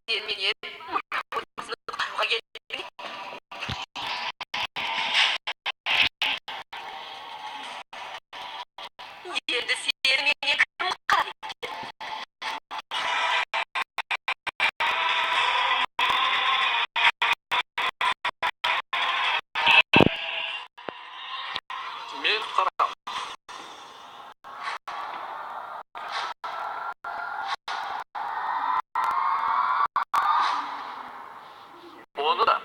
Сен менен мына отбасыны құтқаруға келдің. Енді сені менен кім құтқарады екен? Мен құтқарамын. Оны да,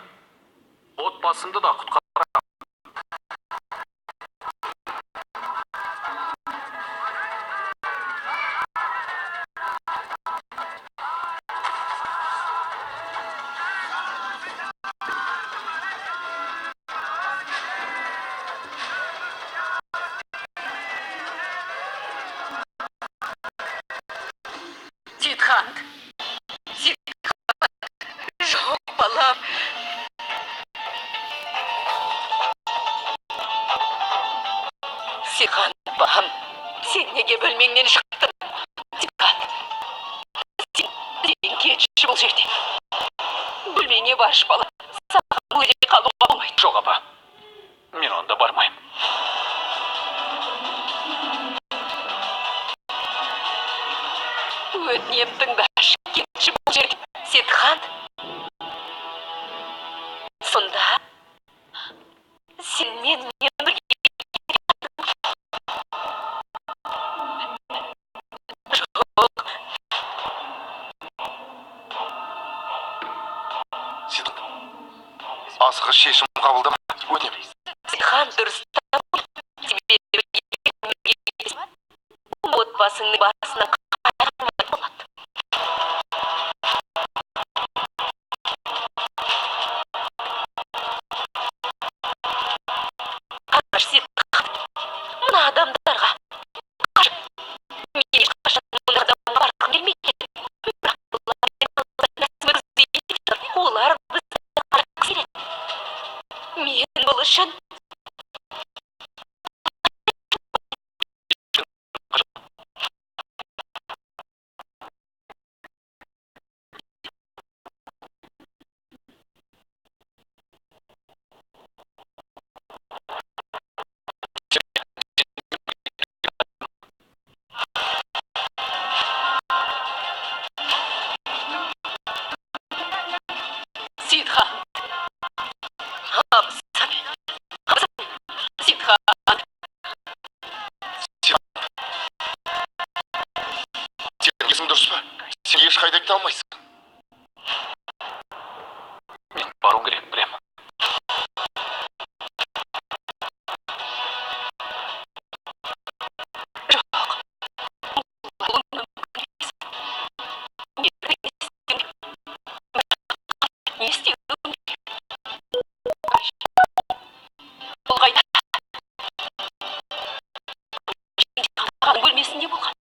отбасымды да құтқарамын. Сидхант, Сидхант, жоқ, балам. Сидхант, балам, сен неге бөлмеңнен шықтың? Сидхант, сен кетші бұл жерден. Бөлмеңе баршы, балам. Саған бұл жерде қалуға болмайды. Жоқ, апа, мен онда бармаймын. Өтінемін, тыңдашы, кетші бұл жерден. Сидхант, сонда сен менімен бірге. Жоқ. Сидхант, асығыс шешім қабылдама, өтінемін. Сидхант, дұрыс, отбасыңның басына қайғырмай болады. Қарашы, Сидхант, мына адамдарға. Қарашы, мен ешқашан мұндай адамға барғым келмеген. Бірақ олар бізді қарағысы келеді. Мен бұл үшін Сидхант, абысым, абысым, Сидхант. Сенің есің дұрыс па? Сен ешқайда кете алмайсың. Мен баруым керек, білемін. Жоқ, бұл мүмкін емес. Не істеуім керек? Бұл қайда? Ағаның бөлмесінде болған.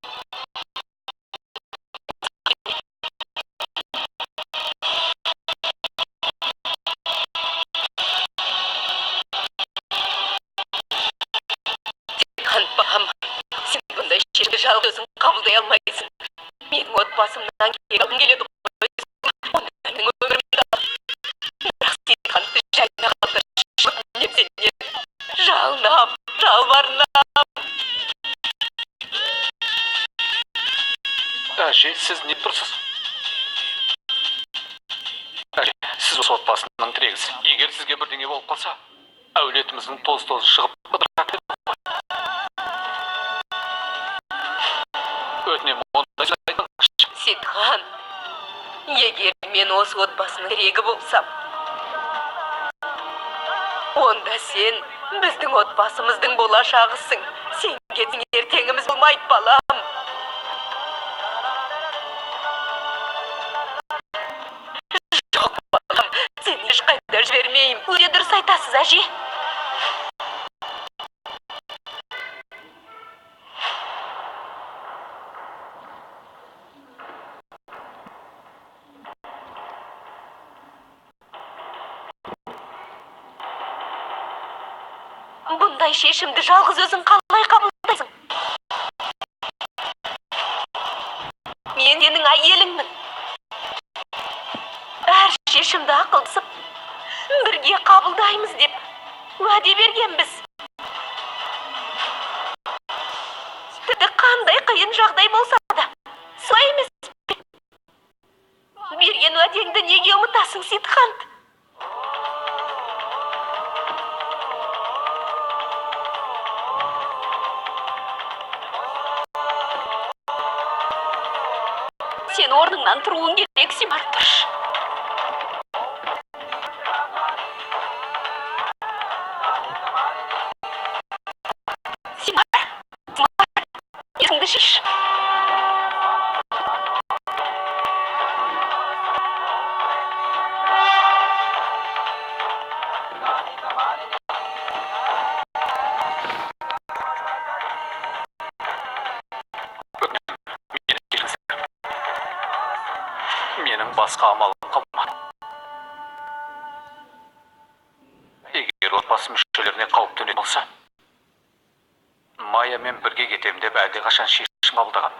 Сидхант, балам, сен бұндай шешімді жалғыз өзің қабылдай алмайсың. Менің отбасымнан келгім келеді ғой. Онда менің өмірімді ал. Бірақ Сидхантты жайына қалдыршы. Өтінемін сенен. Жалынам, жалбарынам. Әже, сіз не тұрсыз? Әже, сіз осы отбасының тірегісіз. Егер сізге бірдеңе болып қалса, әулетіміздің тоз-тозы шығып ыдырап кетеді ғой. Өтінемін, ондай сөз айтпаңызшы. Сидхант, егер мен осы отбасының тірегі болсам, онда сен біздің отбасымыздың болашағысың. Сен кетсең ертеңіміз болмайды, балам. Жоқ, балам, сені ешқайда жібермеймін. Өте дұрыс айтасыз, әже. Бұндай шешімді жалғыз өзің қалай қабылдайсың? Мен сенің әйеліңмін. Шешімді ақылдасып, бірге қабылдаймыз деп уәде бергенбіз. Тіпті қандай қиын жағдай болса да, солай емес пе? Берген уәдеңді неге ұмытасың, Сидхант? Сен орныңнан тұруың керек, Симар, тұршы. Симар, Симар, есіңді жишы. Мені кешіріңіз. Менің басқа амалым қалмады. Егер отбасы мүшелеріне қауіп төнетін болса, Майямен бірге кетемін деп әлдеқашан шешім қабылдаған.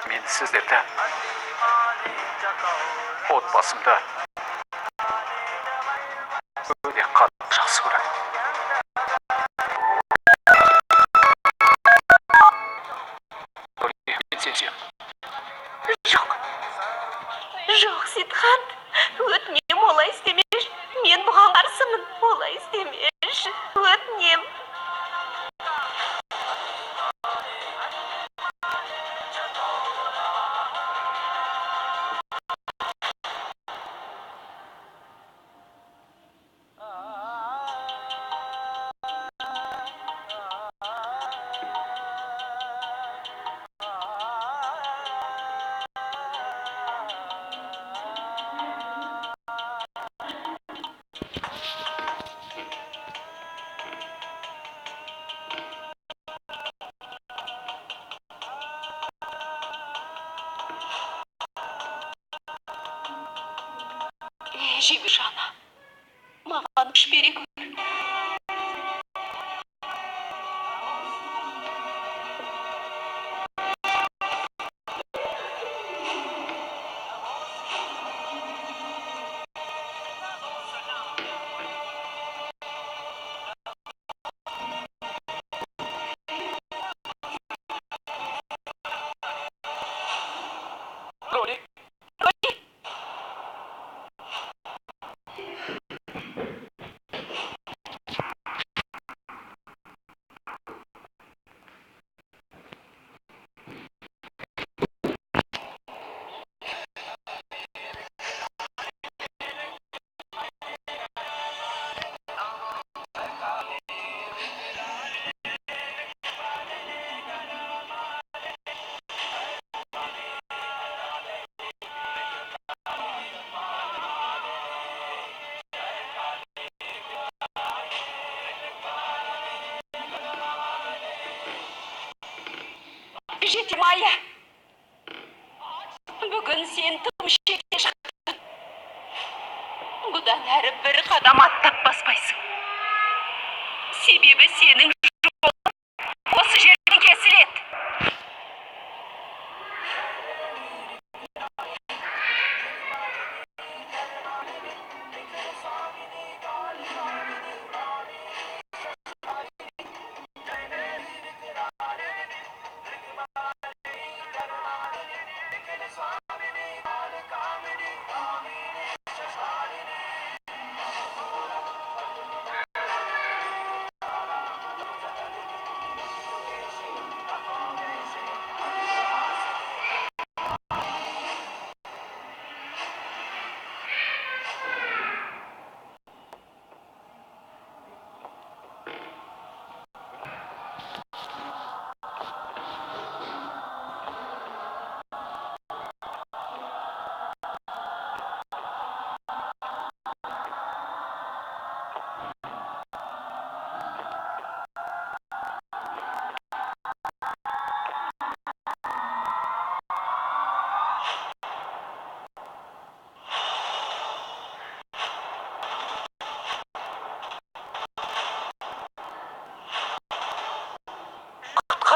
Мен сіздерді, отбасымды өте қатты жақсы көремін. Мен сені сүйемін. Жоқ. Жоқ, Сидхант, өтінем, олай істемеші. Мен бұған қарсымын. Олай істемеші. Өтінем. Жегішана, маған күш бере көр. Роли. Жете, Майя. Бүгін сен тым шекте шықтың. Бұдан әрі бір қадам аттап баспайсың. Себебі сенің жолың осы жерден кесіледі.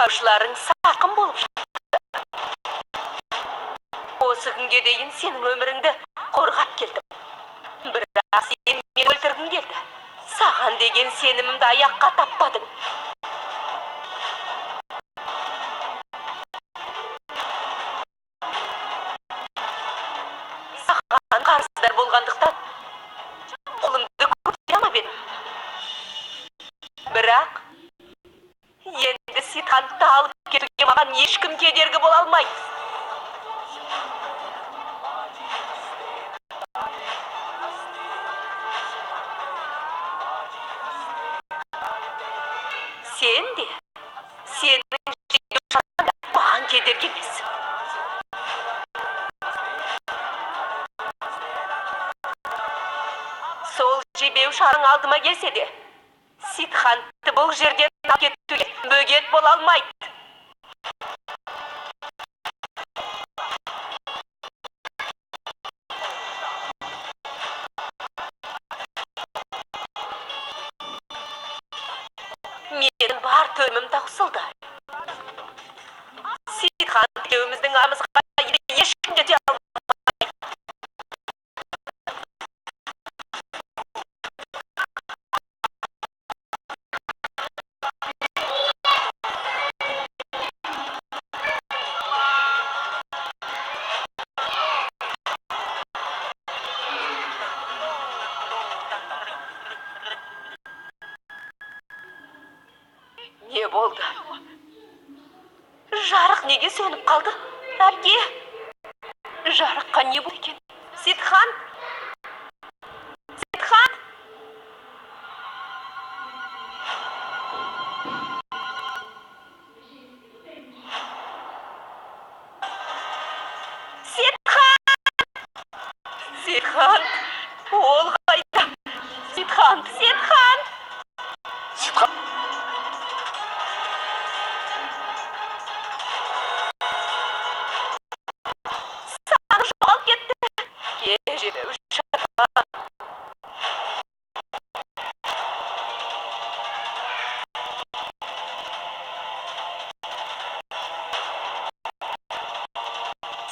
Құтқарушыларың сатқын болып шықты. Осы күнге дейін сенің өміріңді қорғап келдім. Бірақ сен мені өлтіргің келді. Саған деген сенімімді аяққа таптадың. Саған қарыздар болғандықтан қолымды көтере алмап едім. Бірақ енді Сидхантты алып кетуге маған ешкім кедергі бола алмайды. Сен де, сенің жеке да маған кедергі емес. Сол жебеу шараң алдыма келсе де, Сидхантты бұл жерден алып кетуге бөгет бола алмайды. Менің бар төлімім таусылды. Сидхант екеуміздің арамызға ешкім жете алмайды. Не болды? Жарық неге сөніп қалды? Әпке, жарыққа не болды екен? Сидхант! Сидхант! Сидхант! Сидхант! Ол қайда? Сидхант! Сидхант! Сидхан! Саны жоғалып кетті. Жебеу шара.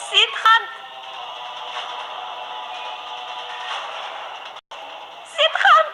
Сидхант! Сидхант! Сидхант!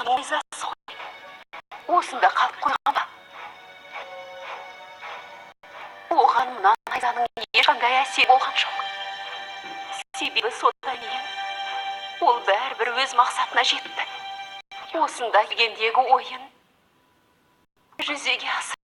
Найзасы ғой. Осында қалып қойған ба? Оған мына найзаның ешқандай әсері болған жоқ. Себебі содан кейін ол бәрібір өз мақсатына жетті. Осында келгендегі ойын жүзеге асыр.